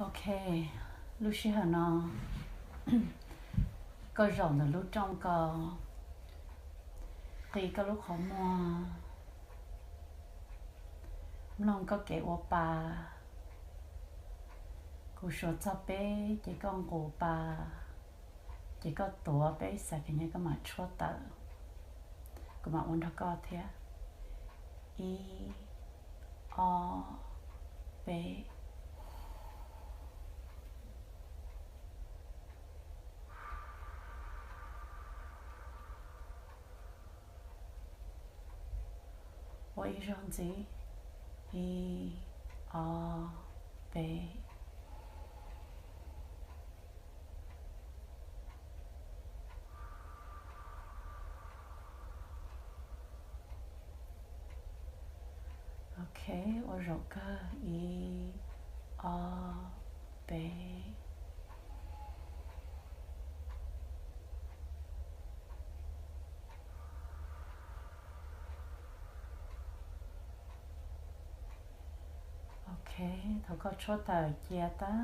Ok, lub sij hawm no koj zaum ntawm lub rooj ko, qi koj lub qhov muag, mloog koj kev ua pa. Kuv suav txog peb ces koj nqus pa, ces koj tuav peb xav kev nyob koj mam tshuab tawm. Kuv mam ua nrog koj thiab. Ib, ob, peb. Ua ib zaug ntxiv. Ib, ob, peb. Ok, ua zaum kawg. Ib, ob, peb. Ok, thaum koj tshuab tawm cia tag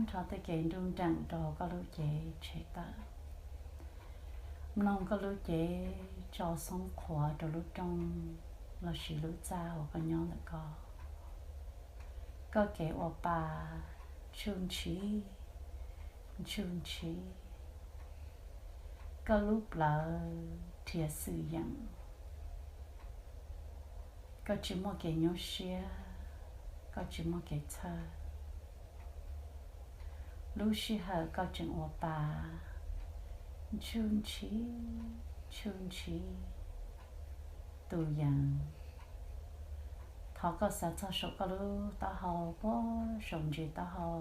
nrho tej kev nruj nreem rau hauv koj lub cev tshem tawm. Mloog koj lub cev tso xoob qhuav rau lub rooj lossis lub txaj uas koj nyob ntawm ko. Koj kev ua pa ntshuj ntshiv, ntshuj ntshiv. Koj lub plawv dhia xwm yeem. Koj tsis muaj kev nyuaj siab, koj tsis muaj kev txhawj. Lub sij hawm koj tseem ua pa ntshuj ntshiv, ntshuj ntshiv tus yees. Thov koj xav txog saum koj lub taub hau, puag saum ntsis taub hau,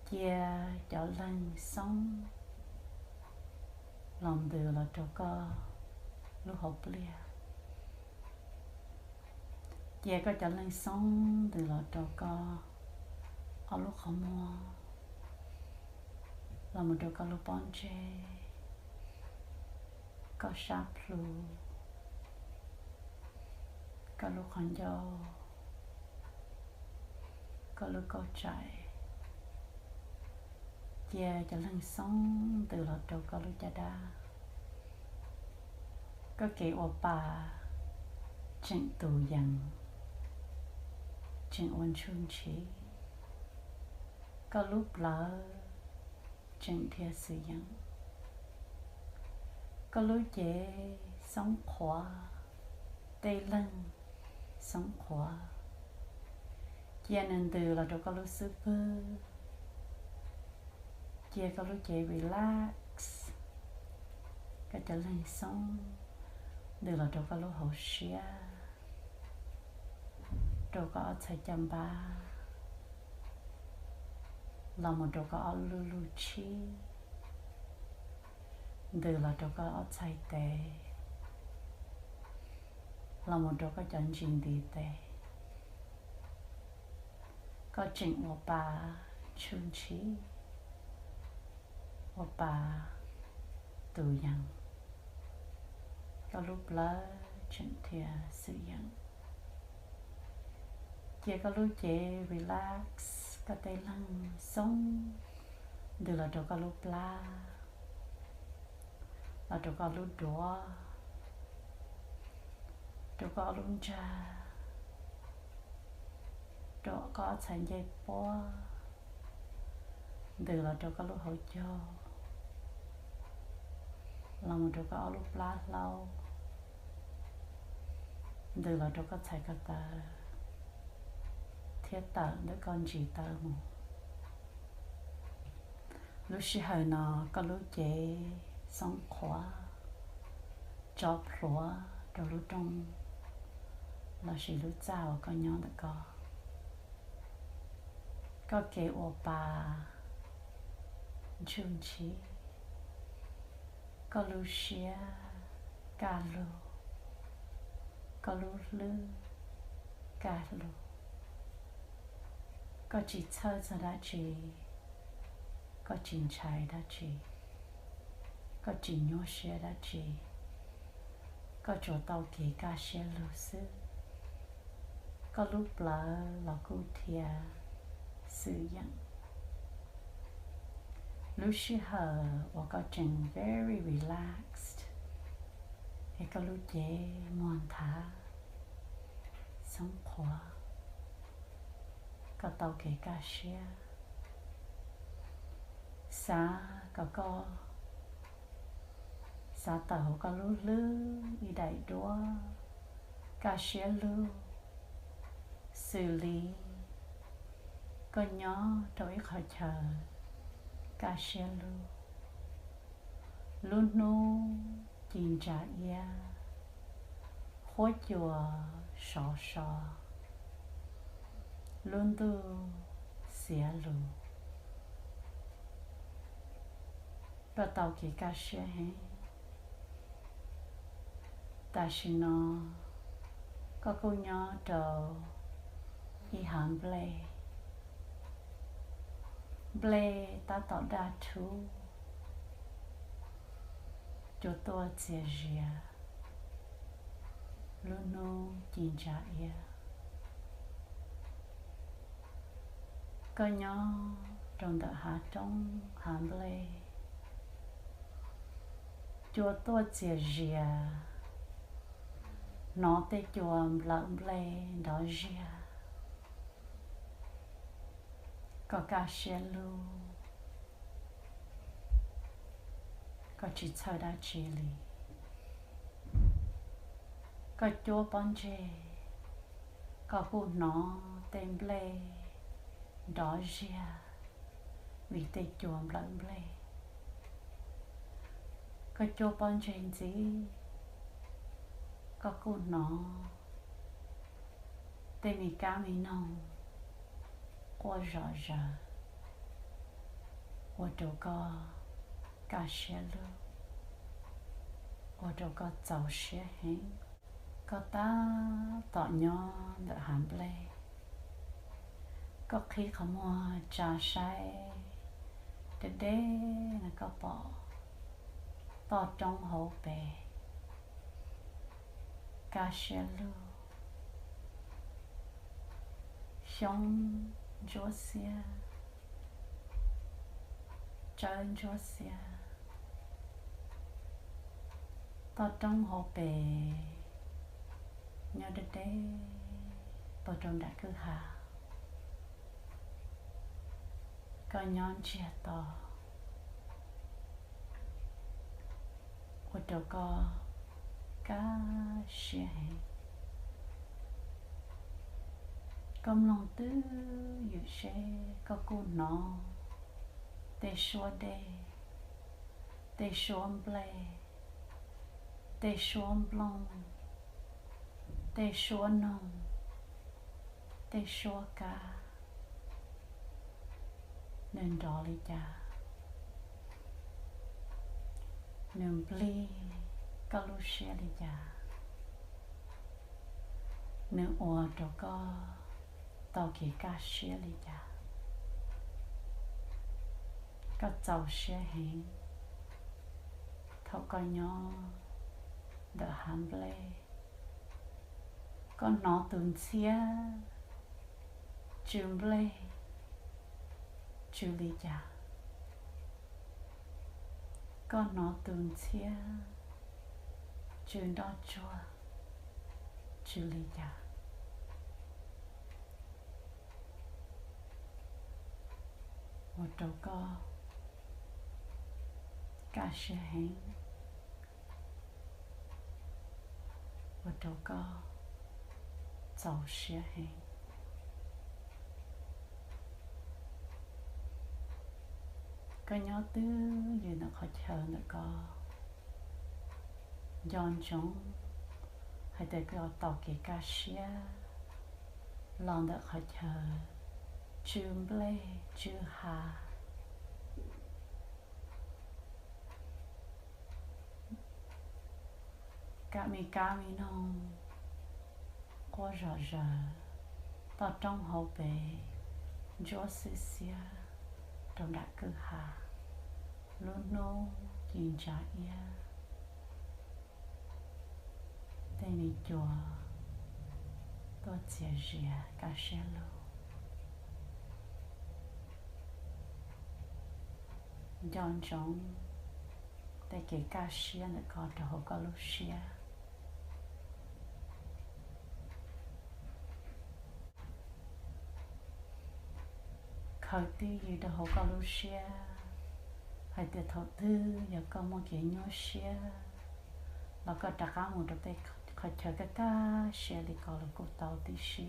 cia cov leeg xoob los ntws los rau koj lub hauv pliaj. Cia koj cov leeg xoob ntws los rau koj ob lub qhov muag, los mus rau koj lub pob ntseg, koj sab plhu, koj lub qhov ncauj, koj lub kauj tsaim. Cia cov leeg xoob ntws los rau koj lub caj dab. Koj kev ua pa tseem tus yees, tseem ua ntshuj ntshiv. Koj lub plawv tseem dhia xwm yeem. Koj lub cev xoob qhuav, tej leeg xoob qhuav. Cia nws ntws los rau koj lub xub pwg. Cia koj lub cev relax, koj cov leeg xoob ntws los rau koj lub hauv siab, rau koj ob txhais caj npab, los mus rau koj ob lub lub tshib, ntws los rau koj ob txhais tes, los mus rau koj cov ntsis ntiv tes. Koj tseem ua pa ntshuj ntshiv, ua pa tus yees. Koj lub plawv tseem dhia xwm yeem. Cia koj lub cev relax, koj tej leeg xoob ntws los rau koj lub plab, los rau koj lub duav, rau koj ob lub ntsag, rau koj ob txhais ncej puab, ntws los rau koj lub hauv caug, los mus rau koj ob lub plab hlau, ntws los rau koj txhais ko taw, thiab tawm ntawm koj ntsis taw mus. Lub sij hawm no koj lub cev xoob qhuav tso plhuav rau lub rooj lossis lub txaj uas koj nyob ntawm ko. Koj kev ua pa ntshuj ntshiv, koj lub siab kaj lug, koj lub hlwb kaj lug. Koj tsis txhawj txog dab tsi, koj tsis ntshai dab tsi, koj tsis nyuaj siab dab tsi, koj tsuas tau kev kaj siab lug xwb. Koj lub plawv los kuj dhia xwm yeem. Lub sij hawm uas koj tseem very relaxed, es koj lub cev muag nthav, xoob qhuav, koj tau kev kaj siab. Xav kom koj xav tawm hauv koj lub hlwb ib daim duab kaj siab lug, xws li koj nyob rau ib qhov chaw kaj siab lug, lub hnub ci ntsa iab, huab cua sov so, lub ntuj xiav lug. Koj tau kev kaj siab heev. Tam sim no koj kuj nyob rau ib hav nplej, nplej tab tom daj rhuv, cua tuaj txias zias, lub hnub ci ntsa iab. Koj nyob rau ntawm hav roob hav nplej, cua tuaj txias zias, hnov tej cua nplawm nplej nrov ziag. Koj kaj siab lug, koj tsis txhawj dab tsi li. Koj cuab pob ntseg, koj kuj hnov tej nplej nrov ziag vim tej cua nplawm nplej. Koj cuab pob ntseg ntxiv, koj kuj hnov tej me kab me noog quaj zom zaws, ua rau koj kaj siab lug, ua rau koj txaus siab heev. Koj tab tom nyob ntawm hav nplej, koj qhib qhov muag tsa saib deb deb no koj pom toj roob hauv pes kaj siab lug, xyoob ntsuab xiab, tsawb ntsuab xiab. Toj roob hauv pes nyob deb deb puag rau nram kwj ha. Koj nyob ntsiag to, ua rau koj kaj siab heev. Koj mloog twj ywm seb koj kuj hnov tej suab dej, tej suab nplej, tej suab nplooj, tej suab noog, tej suab kab, nws nrov li cas, nws nplig koj lub siab li cas, nws ua rau koj tau kev kaj siab li cas. Koj txaus siab heev thaum koj nyob ntawm hav nplej, koj hnov tus ntxhiab tsw nplej tsw li cas, koj hnov tus ntxhiab tsw nroj tsuag tsw li cas, ua rau koj kaj siab heev, ua rau koj txaus siab heev. Koj nyob twj ywm ntawm qhov chaw ntawm ko, nco ntsoov hais tias koj tau kev kaj siab los ntawm qhov chaw tsw nplej tsw hav, kab me kab me noog quaj zom zaws, toj roob hauv pes ntsuab xwb xiab rau nram kwj ha, lub hnub ci ntsa iab, tej me cua tuaj txias zias kaj siab lug. Nco ntsoov tej kev kaj siab ntawm koj rau hauv koj lub siab. Khaws twj ywm rau hauv koj lub siab hais tias thaum twg yog koj muaj kev nyuaj siab los koj rov qab mus rau tej qhov chaw kaj kaj siab li ko los kuj tau tib si.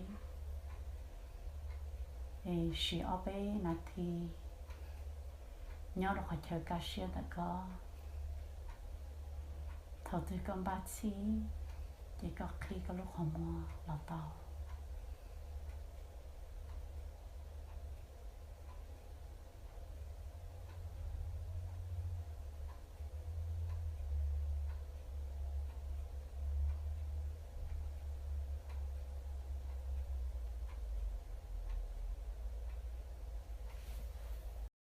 Es siv ob peb nas this nyob rau qhov chaw kaj siab ntawm koj. Thaum twg koj npaj txhij ces koj qhib koj lub qhov muag los tau.